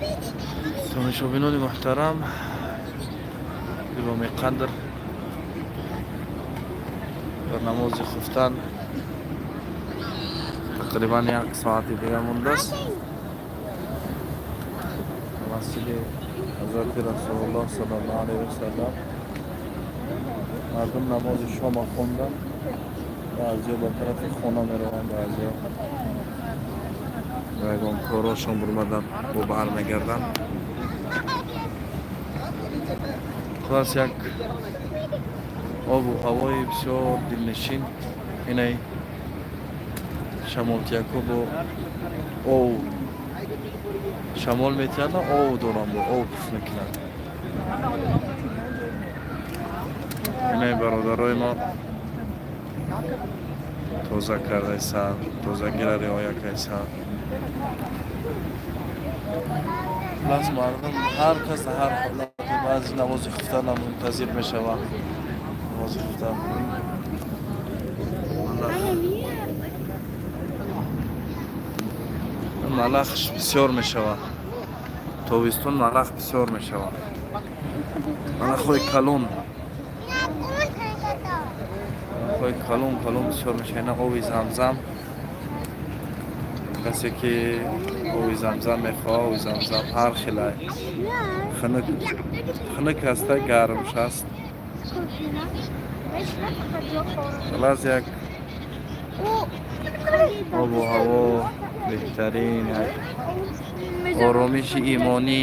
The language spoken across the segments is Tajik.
Тамошобинони муҳтарам, гиромӣ қадр, бар намози хуфтан тақрибан як соати дига мондааст. Масҷиди ҳазрати Расулуллоҳ саллаллоҳу алайҳи васаллам мардум намози шома хонданд, баъзеҳо ба тарафи хона мераванд, баъзеҳо ба ягон корошон бурмадан бо бармегарданд. Хулас, як обу ҳавои бисёр дилнишин. Инай шамолтияко бо ов шамол метиҳанд, ов дорам, бо ов пуф мекунанд. Инай бародарои мо тоза кардаисанд, тозагиро риоя кардисанд. Хулас, мардум ҳар кас дар ҳар ҳолате, баъзи намози хуфтана мунтазир мешаванд. Намози хуфтан малах бисёр мешавад, тобистон малах бисёр мешавад, малахҳои калон, малахҳои калон калон бисёр мешавад. Ина оби замзам, касе ки оби замзам мехоҳад, оби замзам ҳар хелай хунук хунук аста, гармш аст. Халас, як обу ҳаво беҳтарин, як оромиши имонӣ,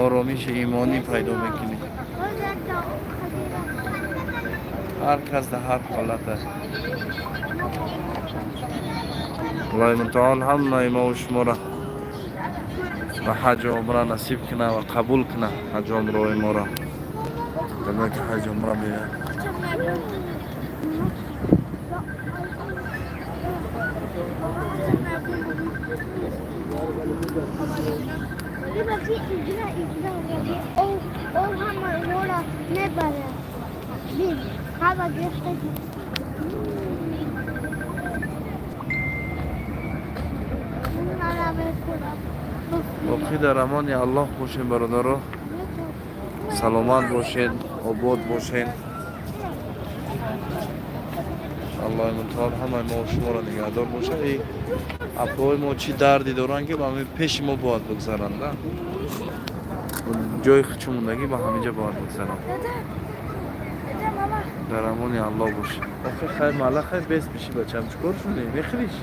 оромиши имонӣ пайдо мекунӣ. Ҳар кас дар ҳар ҳолате. Аллоҳи мутаол ҳамаи мову шуморо ба ҳаҷу умра насиб куна ва қабул куна ҳаҷу умрои моро. Ки ҳаҷу умра меояд. Боқӣ дар амони Аллоҳ бошем, бародаро, саломат бошед, обод бошед. Аллоҳи мутаол ҳамаи мо шуморо нигаҳдор бошад. И апои мо чӣ дарде доранд, ки ба ҳамин пеши мо бояд бигзаранд, ҷои хучумондагӣ ба ҳаминҷа бояд бигзаранд. Дар амони Аллоҳ бошед. Охи хайр, малахай бес биши, бачам, чӣ кор шудӣ, мехӯриш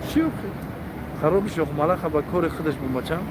чӣ? Охи харобиш, ох, малаха ба кори худаш бун, бачам.